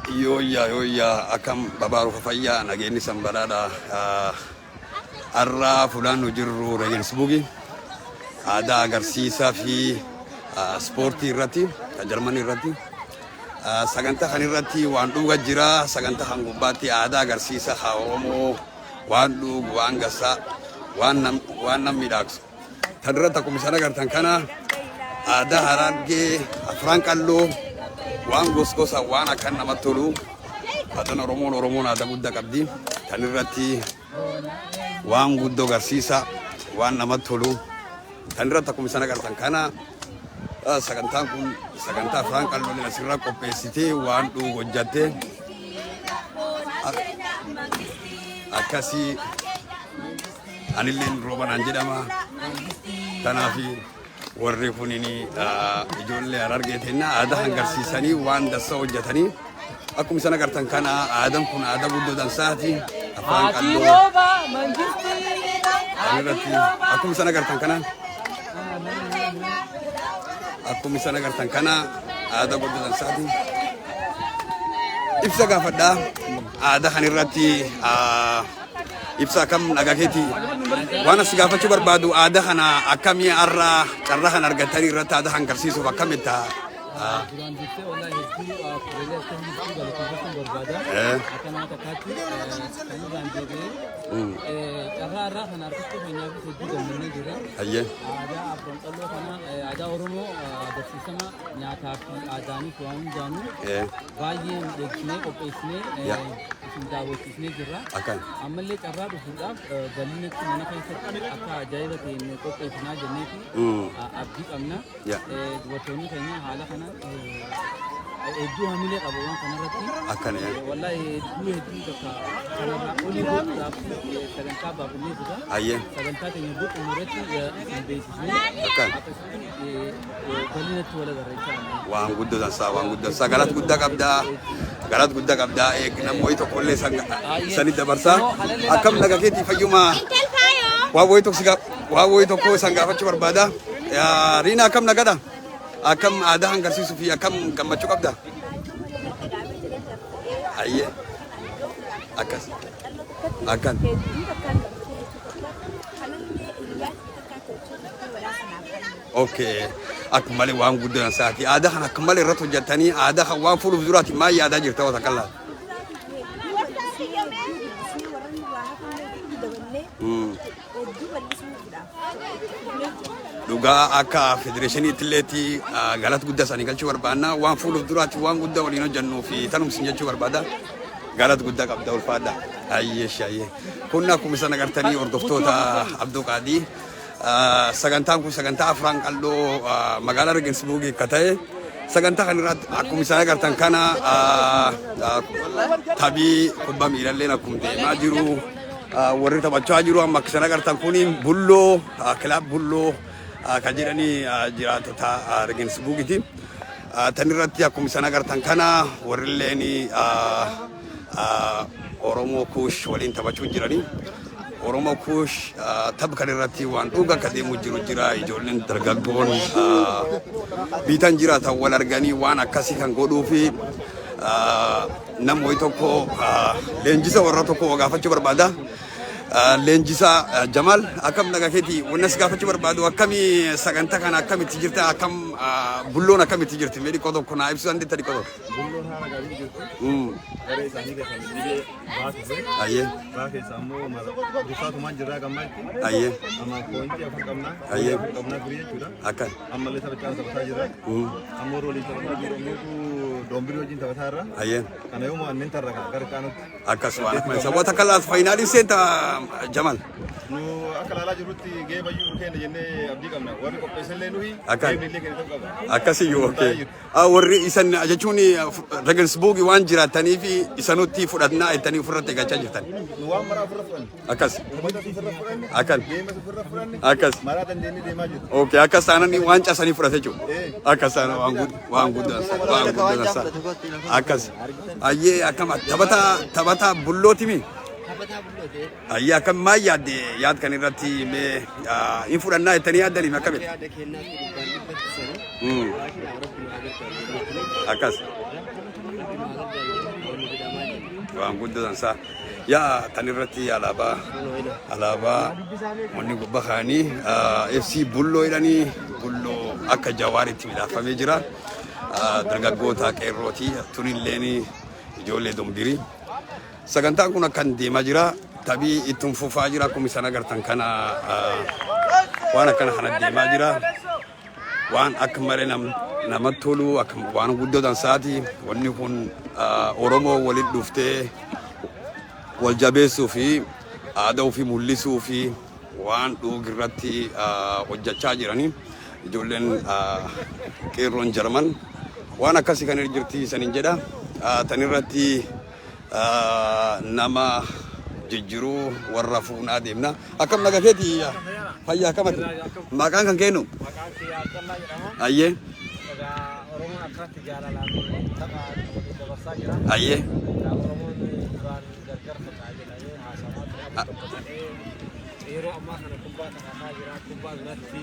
Yooyyaa yooyyaa, akkam babaarufa fayyaa, nageenyi san badhaadha. Har'a fulaan nu jirru Regensburg aadaa agarsiisaa fi ispoortii irratti kan Jarmanii irratti sagantaa kan irratti waan dhuga jira. Sagantaa kan gubbaatti aadaa agarsiisa haa Oromoo waan dhugu, waan gassaa, waan nam miidhagsu. Tan irratti akkuma isaan agartan kana aadaa Harargee Afran Qalloo waan gosgosa waan akkan namatti tolu. Aadaan Oromoon aadaa guddaa qabdi. Tan irratti waan guddoo agarsiisa, waan namatti tolu. Tan irratti akkuma isaan agartan kana sagantaan kun sagantaa Afran Qalloon asirraa qopheessitee waan dhugu hojjatte akkasii. Anilleen Roobanaan jedhama. Kanaaf warri kunin ijoollee Harargee teennaa aadaa hangarsiisanii waan dansaa hojjetanii akkuma isaan agartan kana aadaan kun aadaa guddoo dansaati. Afaan Qalloo kan irratti akkuma isaan agartan kana, akkuma isaan agartan kana aadaa guddoo dansaati. Ibsa gaafadhaa aadaa kan irratti. Ibsa, akkam nagaa keeti? Waan as gaafachuu barbaadu, aadaa kana akkamii har'a carraa kana argatanii irratti aadaa kan agarsiisuuf akkamitti? Duraan dursee wallahi hedduu fureelee akkam jirtu galateeffachuun barbaada. Akka nama takkaatti kan irraan deebi'ee carraa irraa kana argachuu keenyaafis hedduu gammannee jirra. Aadaa Afran Qalloo kana, aadaa Oromoo agarsiisama nyaataa fi aadaanis waan hundaanuu baay'ee miidhagsinee qopheessinee isin daawwachiisnee jirra. Ammallee carraa dhufuudhaaf bal'inatti mana keessatti akka ajaa'iba ta'een qopheessinaa jenneeti abdii qabna. Dubartoonni keenya haala kana hedduu hamilee qabu waan kanarratti. Akkana. Wallahi hedduu hedduu takka kanarraa olii gochuudhaaf sagantaa baafannee jirra. Sagantaa keenya xumuratti isin beeksisnee akkasitti bal'inatti wal agarra inshallah. Waan guddoo dansaa, waan guddoo dansaa. Galata guddaa qabdaa. Galata guddaa qabdaa. Namni wayii tokkollee sani dabarsaa. Akkam nagaa keetii, fayyuma? Waan wayii tokko isan gaafachuu barbaada. Riina, akkam nagadha? Akkam aadaa hangarsiisuu fi akkam gammachuu qabda? Hayyee. Akkas. Akkan. Okay. Akka malee waan guddaa dansaati. Aadaa kana akka malee irratti hojjetanii aadaa kan waan fuuluuf duraati maal yaadaa jirta wata kallaa? Dhugaa akka federeeshiniitti illeetti galata guddaa isaanii galchuu barbaanna. Waan fuuluuf duraatti waan guddaa waliin hojjennuu fi tanumsin jechuu barbaada. Galata guddaa qabda, ulfaadha. Ayyee shayyee. Kun akkuma isan agartanii, hordoftoota Abduu Qaadii, sagantaan kun sagantaa Afran Qalloo magaalaa Regensburg akka ta'e, sagantaa kan irratti akkuma isan agartan kana taphi kubbaa miilalleen akkuma deemaa jiru, warri taphachaa jiru amma akka isan agartan kun Bulloo kilaab Bulloo kan jedhanii jiraattota Regensburgiti. Tan irratti akkuma isan agartan kana warrilleen Oromoo Kuush waliin taphachuu jiranii. Oromoo Kuush tapha kan irratti waan dhuga akka deemu jiru jira. Ijoolleen dargaggoon biitan jiraatan wal arganii waan akkasii kan godhuu fi nama wayii tokko, leenjisa warra tokko gaafachuu barbaada. Leenjisaa Jamaal, akkam nagaa keeti? Wanni as gaafachuu barbaadu, akkamii sagantaa kana akkamitti jirta? Akkam Bulloon akkamitti jirti? Mee dhiqoo tokko naa ibsuu dandeetta, dhiqoo tokko? Bulloon haala gaarii jirti. Garee isaanii keessaa dhibee baa ture. Baa keessaa immoo dursaatumaan jirraa gammaatti. Amma poointii 4 qabna. 4 qabnaa firii jechuudha. Ammallee taphachaa taphataa jirra. Amma warra waliin taphataa jiru ammoo Doombirii wajjin taphataa jirra. Kana yoo mo'anneen tarra kana gara kaanutti. Akkas waan akkuma isa wata kalaas faayinaaliin seenta, Jamal. Nu akka ilaalaa jirrutti gahee bayyuu nu kenna jennee abdii qabna. Warri qopheessallee nuyi geemni illee kenna ta'uu qaba. Akkasiyyuu, okay. Warri isan jechuun Regensburg waan jiraatanii fi isanutti fudhannaa jettanii ofirratti eeggachaa jirtan. Nu waan maraa ofirra fudhanne. Uummata ofirra fudhanne. Geema ofirra fudhanne. Maraa dandeenyee deemaa jirra. Okay, akkas taanaan waan casanii fudhate jechuudha. Akkas taanaan waan guddaa, waan guddaa. Akkas. Ayyee, akkam taphataa Bullootimi? Ayyee, akkam maal yaadde yaad kan irratti? Mee hin fudhannaa jettanii yaaddanii akkamitti? Yaada kennaatti dhibbaan dhibbatti sanii. Akkas. Rabbi nu haa gargaaru wanni jedhamaa jira. Waan guddoo dansaa. Yaa tan irratti alaabaa wanni gubbaa kaanii FC Bulloo jedhanii, Bulloo akka Jawaaritti midhaafamee jira. Dargaggoota qeerrooti tunilleen ijoollee dombirii. Sagantaan kun akkan deemaa jira. Tabii ittiin fufaa jira, akkuma isaan agartan kana waan akkana kana deemaa jira. Waan akka malee namatti tolu, akka waan guddoo dansaati. Wanni kun Oromoo walitti dhuftee wal jabeessuu fi aadaa ofii mul'isuu fi waan dhuug irratti hojjechaa jiranii. Ijoolleen qeerroon Jarman waan akkasii kan irra jirti isanin jedha. Tan irratti nama jijjiiruu warra fuunaa deemna. Akkam naga keeti, fayyaa akkamati? Maqaan kan kennu? Maqaan kiyya Abdallaa jedhama. Ayyee. Egaa Oromoon akkanatti jaalalaan tapha waliin dabarsaa jira. Ayyee. Egaa Oromoon duraan gargar faca'aa jedhamee haasamaa ture, amma tokko ta'ee yeroo ammaa kana kubbaa taphataa jira. Kubbaa irratti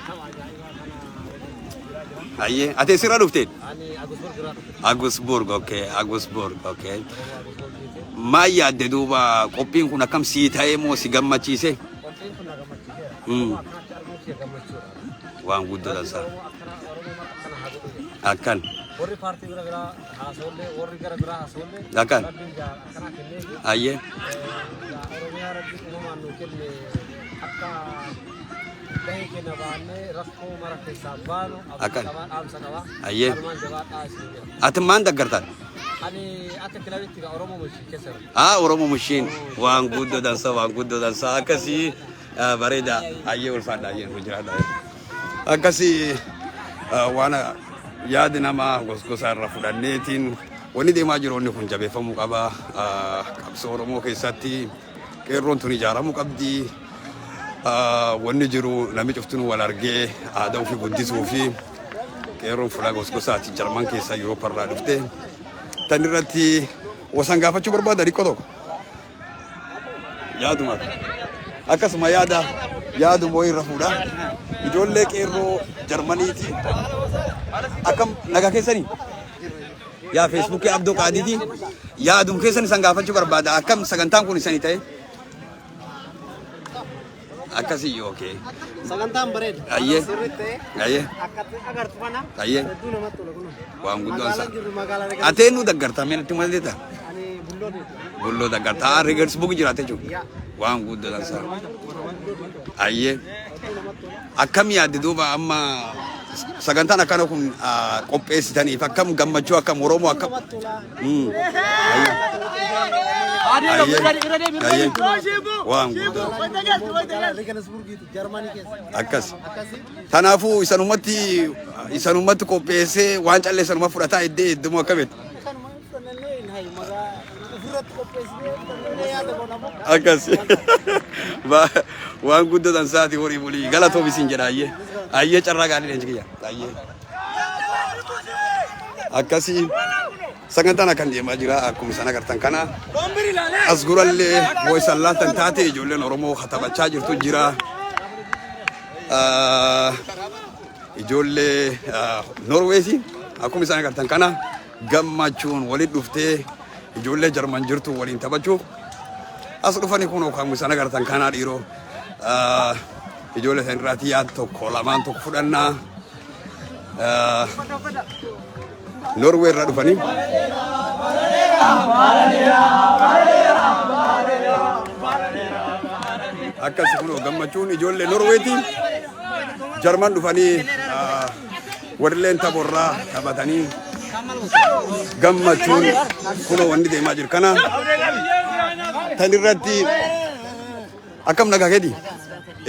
tapha ajaa'ibaa kana waliin jiraa jira. Ayyee. Ati eessarraa dhufte? Ani Augsburg irraa dhufe. Augsburg, okay. Augsburg, okay. Oromoo Augsburgiiti. Maal yaadde duuba, qophiin kun akkam sii ta'ee moo si gammachiise? Qophiin kun na gammachiiseera. Oromoo akkanatti arguun kiyya gammachuudha. Waan guddoo Rabbiin dansaa. Oromoo akkana Oromoo mata akkana haa godhu jedha. Akkan. Warri paartii bira biraa haasa'ullee, warri gara biraa haasa'ullee, Akkan. Rabbiin akkanaa kenneefi. Ayyee. Oromiyaa Rabbiin uumamaan nuu kenne akka gahee keenya baannee rakkoo mara keessaa baanu abdii Akkan. qabaa, dhaamsa qabaa. Ayyee. Kanumaan jabaadhaa isin jedha. Ati maan daggartan? Ani akka kilabitti egaa Oromoo Mushii keessa jira. Ah, Oromoo Mushiin, waan guddoo dansaa, waan guddoo dansaa, akkasii bareeda. Ayyee, ulfaadha, ayyee, nu jiraadha. Akkasii waan yaadi nama gosgosa irra fudhanneetiin wanni deemaa jiru, wanni kun jabeeffamuu qaba. Qabsoo Oromoo keessatti qeerroon tun ijaaramuu qabdi. Wanni jiru namni cuftinuu wal argee aadaa ofii guddisuu fi qeerroon fuula gosgosaati Jarman keessa Yurooparraa dhufte. Tan irratti wasan gaafachuu barbaada xiqqoo tokko. Yaaduma. Akkasuma yaada yaaduma irra fuudha. Ijoollee qeerroo Jarmaniiti. Akkam nagaa keessanii? Yaa Feesbuukii Abdoo Qaadiiti. Yaadum keessan isan gaafachuu barbaada. Akkam sagantaan kun isanii ta'e? Akkasii, okay. Sagantaan bareeda. Ayyee. Sirriitti ta'e. Ayyee. Akkatti agartu kana. Ayyee. Hedduu namatti tola kun. Waan guddoo Magaalaan isaa. jirru magaalaa Atee nu daggartaa mee natti malee? Ani Bulloo. Bulloo daggartaa Regensburg jiraate jechuudha. Waan guddoo dansaa. Ayyee. Akkam yaadde duuba, amma sagantaan akkana kun qopheessitaniif akkam gammachuu, akkam Oromoo akkam? Ayyee. Ayyee. Ayyee. Waan guddoo. Regensburgiiti Jarmanii keessa. Akkas. Akkasii. Kanaafuu isanumatti qopheessee waan callee isanuma fudhataa iddee iddoo akkamitti? Kanuma fudhannee hin hayu magaa ofirratti qopheessinee fudhannee yaada godhamu. Akkas. Waan guddoo dansaati, horii bulii galatoof isin jedha, ayyee. Ayyee, carraa gaarii leenji kiyya. Ayyee. Akkasii sagantaan akkan deemaa jira, akkuma isaan agartan kana. As gurallee hoo isaan laatan taate ijoolleen Oromoo taphachaa jirtu jira. Ijoollee Norweeti akkuma isaan agartan kana gammachuun walitti dhuftee ijoollee Jarman jirtu waliin taphachuuf as dhufanii, kun akkuma isaan agartan kana dhiiroo ijoollee san irraati yaad tokko lamaan tokko fudhannaa. Norwee irraa dhufanii. Akkasi kun gammachuun ijoollee Norweeti. Jarman dhufanii warrilleen tapharraa taphatanii gammachuun kunoo wanni deemaa jiru kana. Tan irratti akkam nagaa keeti?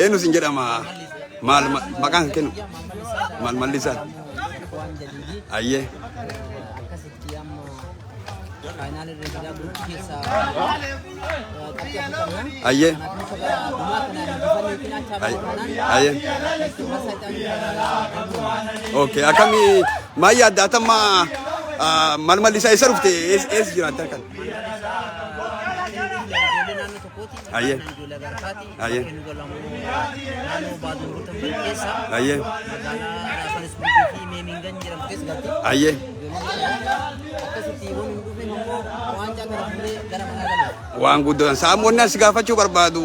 Eenyu sin jedhama? Maal maqaan kennu? Maal mallisaa? Ayyee. Akkasitti amma final irra jira, groupii keessaa qabxii 4 qabna. Ayyee. Kanaafuu dhumaa kanaan injifannee cinaachaa bahuudhaan Ayyee. marsaa itti aanu. Okay, akkami maal yaadda atamma, maal mallisaa, eessa dhufte, eessa jiraatta kan? Ijoollee naannoo tokkooti. Ayyee. Ijoollee Agarfaati. Ayyee. Bakka inni galamu naannoo Baaduu Guutan keessa Ayyee. magaalaa Raasanisburgii fi Meemingan jedhamtu keessa galti. Ayyee. Akkasitti waan hin dhufin immoo waancaa kana fuunee gara manaa galu. Waan guddaa saamoonni as gaafachuu barbaadu,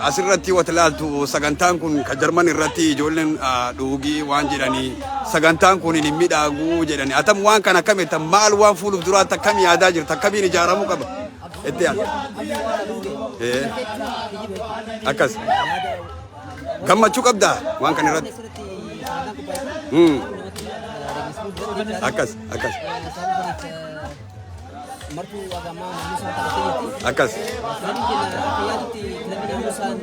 asirratti wata ilaaltu, sagantaan kun ka Jarman irratti ijoolleen dhuugii waan jedhanii, sagantaan kun hin miidhaguu jedhanii, atam waan kana akkamitti, maal waan fuuluuf duraatti akkam yaadaa jirta, akkamiin ijaaramuu qaba itti yaada? Akkas gammachuu qabdaa waan kana irratti? Asirratti sagantaan qophaa'e kun Akkas akkas. Martuu agamaa naannoo sana taphattee jirti. Kilabiin keenya akka yaadutti kilabii naannoo isaan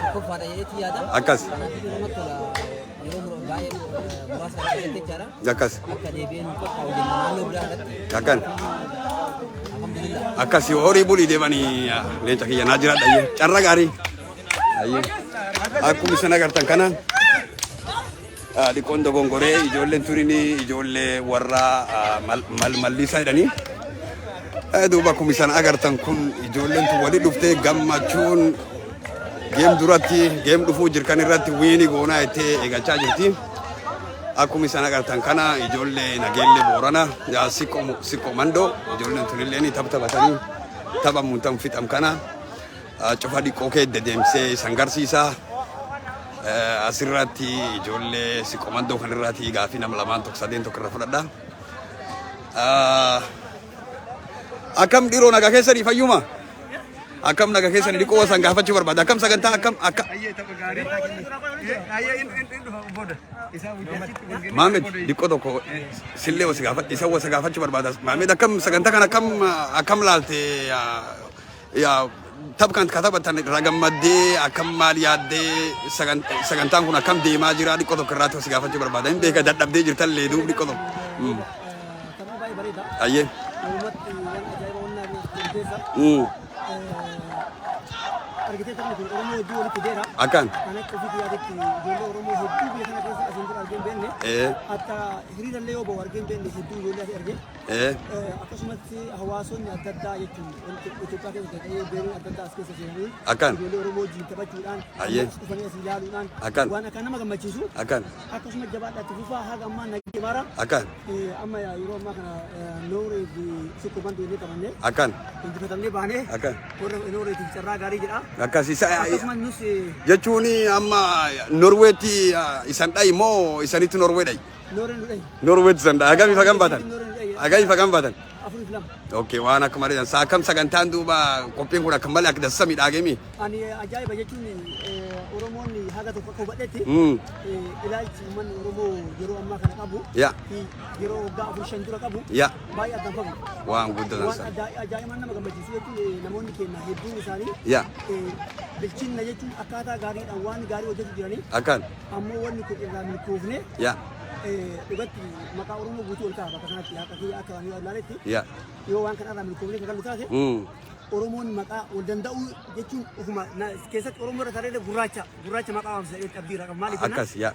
tokkoffaadha jedheetti yaada. Kanaafuu namatti tola, yeroo baay'ee muraasa irratti jechaadha. Akka deebi'ee nu qophaa'u jenna naannoo biraa irratti. Alhamdulillah. Akkas, horii bulii deemanii leenca kiyya naa jiraadha. Ayyee, carra gaarii. Ayyee, akkuma isin agartan kana dhiqoon dogongoree, ijoolleen turini ijoollee warra malmallisaa jedhanii. Duuba akkuma isin agartan kun ijoolleen tun wali dhuftee gammachuun game duratti, game dhufuu jirkan irratti win goonaa jettee eegachaa jirti. Akkuma isin agartan kana ijoollee Nageellee Boorana yaa Siqqoo Siqqoo Mandoo, ijoolleen tunillee ni taphatanii tapha muntan fixam kana cufa dhiqoo kee deddeemsee isan garsiisa. Asirratti ijoollee Siqqoo Mandoo kanirraati gaafii nama lamaan tokko sadeen tokko irra fudhadha. Akkam dhiiroo, nagaa keessanii, fayyuma? Akkam, nagaa keessanii? Dhiqoo san gaafachuu barbaada. Akkam sagantaa, akkam akka? Maamed, dhiqoo tokko sillee wasi gaafadha, isa wasi gaafachuu barbaada. Maamed, akkam sagantaa kana, akkam akkam laalte? Yaa taph kan ka taphatan irraa gammaddee, akkam, maal yaaddee, sagantaan kun akkam deemaa jira? Dhiqoo tokko irraatti wasi gaafachuu barbaada. Hin beeka dadhabdee jirtallee, duub dhiqoo tokko. Tapha baay'ee bareeda. Walumatti waan ajaa'iba wannaa keessa argitee, taphni kun Oromoo hedduu walitti fideera. Kan akka ofiitti yaadetti ijoollee Oromoo hedduu biyya kana keessa asiin dura argee hin beekne. Hatta hiriirallee yoo ba'u argee hin beekne, hedduu ijoollee asii argee. Akkasumatti hawaasonni adda addaa jechuun Itoophiyaa keessa ta'ee beeruun adda addaa as keessa seenanii ijoollee Oromoo wajjin taphachuudhaan as dhufanii as ilaaluudhaan waan akka nama gammachiisu. Akkasuma jabaadhaatti fufaa, haga ammaa nagee mara. Amma yeroo ammaa kana Nooree fi Sikkoo Mandoo inni taphanne injifatamnee baanee warra Nooreetiif carraa gaarii jedha. Akkas isa Akkasumas nus jechuun amma Norweetti isan dhayi moo isanitti Norwee dhayi? Nooreen nu dhahi. Norweetti isan dhayi. Hagamii fagam baatan? Nooreen nu dhahi. Hagamii fagam baatan? 4-2. Okay, waan akka malee dansa. Akkam sagantaan duuba, qophiin kun akka malee akka dansa miidhaagemi. Ani ajaa'iba jechuun Oromoonni haga tokko akka hubadhetti ilaalchi uummanni Oromoo yeroo ammaa kana qabu fi yeroo waggaa 4 5 dura qabu baay'ee addaan fagu. Waan guddaa Waan dansa. Ajaa'iban nama gammachiisu jechuun namoonni keenya hedduun isaanii bilchinna jechuun akkaataa gaariidhaan waan gaarii hojjetu jiranii, ammoo wanni kun irraa milkoofne dhugatti maqaa Oromoo guutuu ol ka'a bakka kanatti, akka kiyya akka waan ilaaletti, yoo waan kana irraa milkoofne kan galu taate, Oromoon maqaa wal danda'uu jechuun ofuma keessatti Oromoo irra taree gurraacha gurraacha maqaa waamsisa jedhee abdii irraa qaba. Maaliif jennaan? Akkas yaa.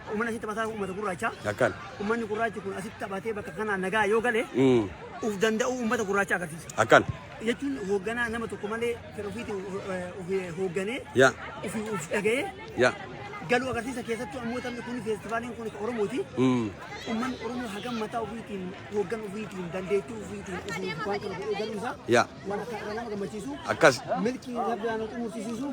Uummanni asitti taphataa uummata gurraacha. Uummanni gurraachi kun asitti taphatee bakka kanaa nagaa yoo gale, uf danda'uu uummata gurraacha agarsiisa. Jechuun hoogganaa nama tokko malee fedha ofiitiin of hoogganee ofii of dhaga'ee galuu agarsiisa. Keessattuu ammoo taphni kun, feestivaaliin kun Oromooti. Uummanni Oromoo hagam mataa ofiitiin, hooggan ofiitiin, dandeettii ofiitiin ofii waan kana godhee galuu isaa waan akka irra nama gammachiisu. Milkii Rabbi nu xumursiisu.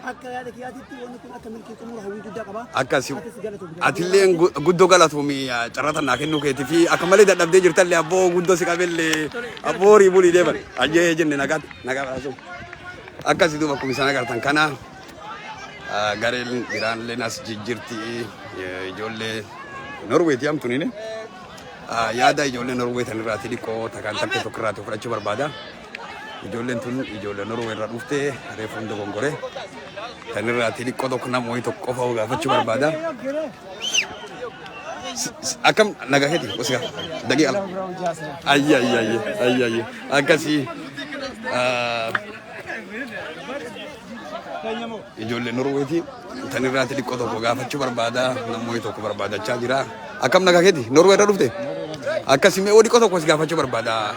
Akka yaada kiyyaatitti wanni kun akka milkii xumuru hawwii guddaa qaba. Atis galatoomi. Atillee guddoo galatoomi, carraa naa kennuu keetii fi akka malee dadhabdee jirtallee, abboo guddoo si qabellee, abboo horii bulii deeman. Ayyee jenne, nagaatti nagaa baasuu. Akkasi duuba akkuma isaan agartan kana gareen biraallee as jijjirti, ijoollee Norweeti hamtuun yaada ijoollee Norwee tan irraati dhiqoo takkaan takke tokko irraati fudhachuu barbaada. Ijoolleen tun ijoollee Norwee irraa dhuftee, reefuun dogongore. Tan irraati dhiqoo tokko nama wayii tokko qofa gaafachuu barbaada. Akkam, nagaa keeti? Osika daqiiqa lama. Ayye ayye ayye ayye ayye, akkasii ijoollee Norweeti tan irraati dhiqoo tokko gaafachuu barbaada. Namni tokko barbaadachaa jira. Akkam, nagaa keeti? Norwee irraa dhufte? Akkasii mee dhiqoo tokko si gaafachuu barbaada.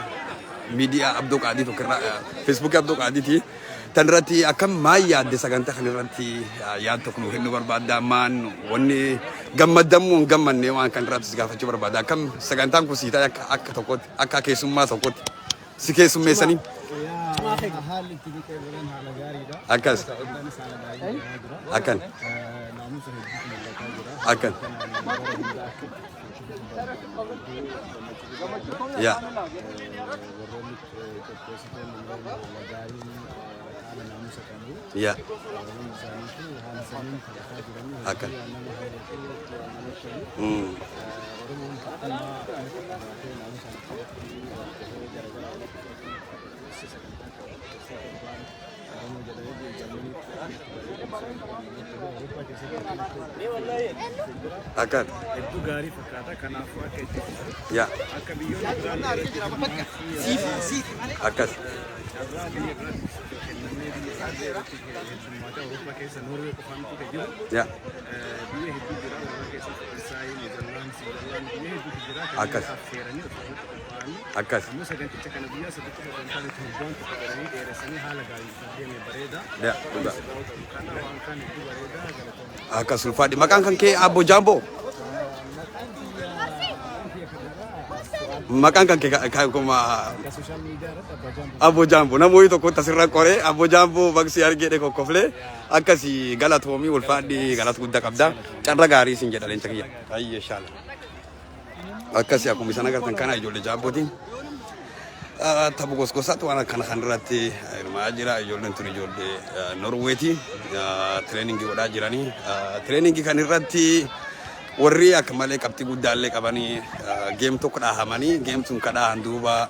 Miidiyaa Abdoo Qaadii tokko irraa, Feesbuukii Abdoo Qaadiiti. Tan irratti akkam maal yaadde sagantaa kan irratti yaad tokko nuu kennuu barbaadda maan wanni gammaddamuu hin gammanne waan kan irratti si gaafachuu barbaadda akkam sagantaan kun sii ta'e akka akka tokkotti akka keessummaa tokkotti si keessummeessanii. Haalli itti qeebalan haala gaariidha. Akkas. Sagantaanis haala gaarii deemaa jira. Akkan. Naamusa hedduutu mul'ataa jira. Akkan. Kanaan bara hunda akka itti Yaa. Warroonni qopheessitoonni illee haala gaariin haala naamusa qabu. Yaa. Hundi isaaniitu haala saniin taphataa jiranii Akkan. hedduu nama hawwatu namatti tolu. Oromoon tokkummaa akkanatti qabaatee naamusaan akkanatti walgahee garagaraa walitti qopheessee sagantaa qopheessee torbaan Oromoo jedhamee biyya Jarmaniitti akkanatti bareedee namatti tolu. Awurooppaa keessatti akkanatti jira. Akkan. Hedduu gaarii fakkaata. Kanaafuu akka itti fufu. Yaa. Akka biyyoonni biraan irratti hirmaachuu Akkas. Carraa biyya biraatti kennamee biyya isaanii irratti heddummaatee Awurooppaa keessa Noorwee qofaa miti kan jiru. Yaa. Biyya hedduu jira. Awurooppaa keessa Faransaay, Neezerlaand, Siwiizerlaand biyya hedduutu jira. Akkas. Kanneen affeeranii osoo irratti qophaa'anii. Akkas. Ammoo saganticha kana guyyaa sadi qofa osoo hin taane torbaan tokko godhanii dheeressanii haala gaariin kan deeme bareeda. Yaa. Dhugaa. Kana waan kaan hedduu bareeda galatoomna. Akkas ulfaadhi. Maqaan kan kee Abbo Jaamboo? Maqaan kan kee kuma Social media irratti Abbaa Jaamboo. Abbo Jaamboo namoonni tokko asirra qoree Abbo Jaamboo baqsii argee kokkoflee akkasii galatoomii ulfaadhi galata guddaa qabda. Carra gaarii isin jedha leenca kiyya. Ayyee shaala. Akkasii akkuma isaan agartan kana ijoollee Jaambootiin. Tapha gosgosaatti waan akkana kan irratti hirmaa jira. Ijoolleen tun ijoollee Norweeti. Trainingii godhaa jiranii. Trainingii kan irratti warri akka malee qabxii guddaallee qabanii game tokko dhaahamanii game sun ka dhaahan duuba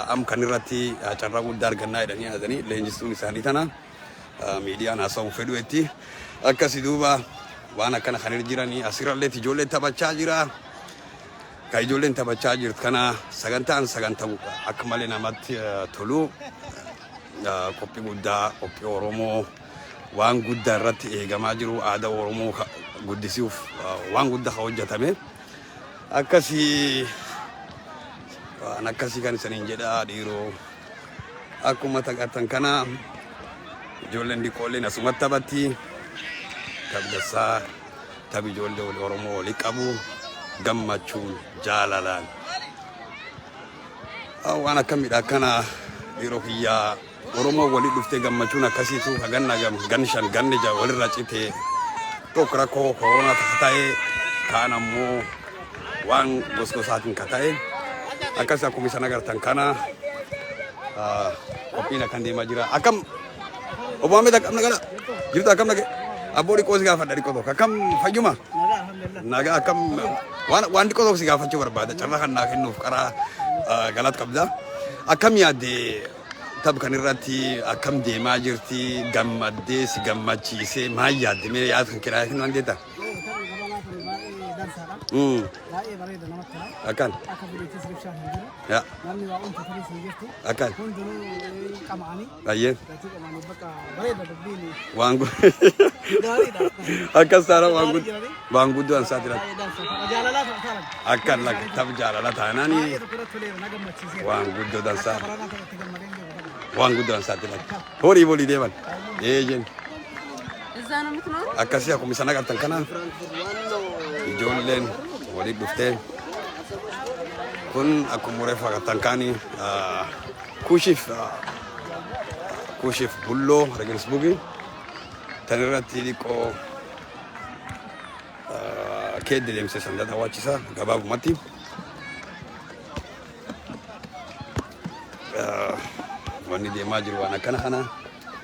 am kan irratti carraa guddaa argannaa jedhanii yaadanii leenjistuun isaanii tana miidiyaan haasa'uun fedhu itti. Akkasii duuba waan akkana kan irra jiranii asirrallee ijoolleen taphachaa jira. Ka ijoolleen taphachaa jirtu kana sagantaan sagantaa akka malee namatti tolu qophii guddaa qophii Oromoo waan guddaa irratti eegamaa jiru aadaa Oromoo guddisuuf waan guddaa ka hojjetame. Akkasii waan akkasii kan isaniin jedha dhiiroo akkuma agartan kana ijoolleen dhiqoolleen asumatti taphatti tapgassaa taphi ijoollee Oromoo walii qabu gammachuun jaalalaan. Waan akkamidha akkana dhiiroo kiyyaa Oromoo walii dhuftee gammachuun akkasiitu ganna ganni shan ganni jaha walirra citee tokko rakkoo koronaa ta'e kaan ammoo waan gosgosaatiin ka ta'e akkas akkuma isan agartan kana qophiin akkan deemaa jira. Akkam Obbo Ahmed akkam nagara jirtu akkam nage abboo dhiqoo si gaafadha dhiqoo tokko akkam fayyuma nagaa akkam waan waan dhiqoo tokko si gaafachuu barbaada carraa kan naa kennuuf karaa galata qabda. Akkam yaadde tapha kan irratti akkam deemaa jirti gammaddee si gammachiisee maal yaadde mee yaada kan kennaa kennuu dandeetta? Baay'ee bareeda namatti tola. Akkan. Akka biyyattis ribshaan hin jiru. Yaa. Namni waa uumfatanis hin jirtu. Akkan. Hundinuu qama'anii. Baay'ee. Gatii qama'anii bakka bareeda dubbiin. Waan Gaariidha. Akkas taana waan guddoo waan guddoo ansaa jira. Baay'ee dansa. Jaalalaa ta'u taalan. Akkan lakka tapha jaalala taanaani Baay'ee tokko irratti toleera na gammachiiseera. waan guddoo dansaa. Akka baranaa ta'e itti gammadeen jiru. Waan guddoo ansaa jira. Horii bolii deeman. Ee jenni. እዛ ነው የምትኖረው? Akkasii akkuma isaan agartan kana ijoolleen waliin dhuftee kun akkuma reefu agartan kaani kushiif kushiif bulloo Regensburg tan irratti dhiqoo keedde deemsisan daawwachiisa gabaabumatti. Wanni deemaa jiru waan akkana kana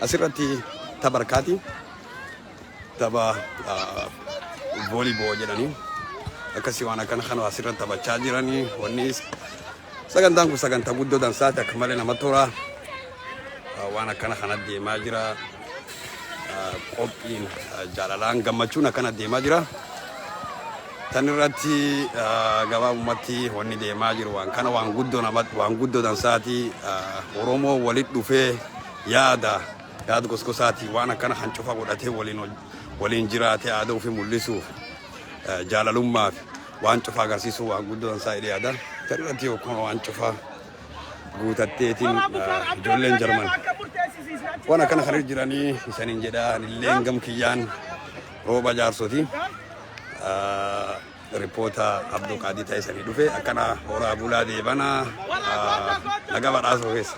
asirratti tapha harkaati. Tapha volleyball jedhanii akkasii waan akkana kana asirratti taphachaa jiranii wanni sagantaan kun sagantaa guddoo dansaati akka malee namatti tola. Waan akkana kana deemaa jira. Qophiin jaalalaan gammachuun akkana deemaa jira. Tan irratti gabaabumatti wanni deemaa jiru waan kana waan guddoo nama waan guddoo dansaati Oromoo walitti dhufee yaada yaada gosgosaati waan akkana kan cufa godhatee waliin waliin jiraatee aadaa ofii mul'isuuf jaalalummaaf waan cufa agarsiisuu waan guddoo dansaa jedhee yaada. Tan irratti yookaan waan cufa Guutatteetiin ijoolleen Jarman waan akkana kan jiranii isaniin jedha. Anilleen gam kiyyaan Rooba Jaarsoti, ripoota Abduu Qaadii ta'e sanii dhufe. Akkana horaa bulaa, deebana naga badhaasoo keessa.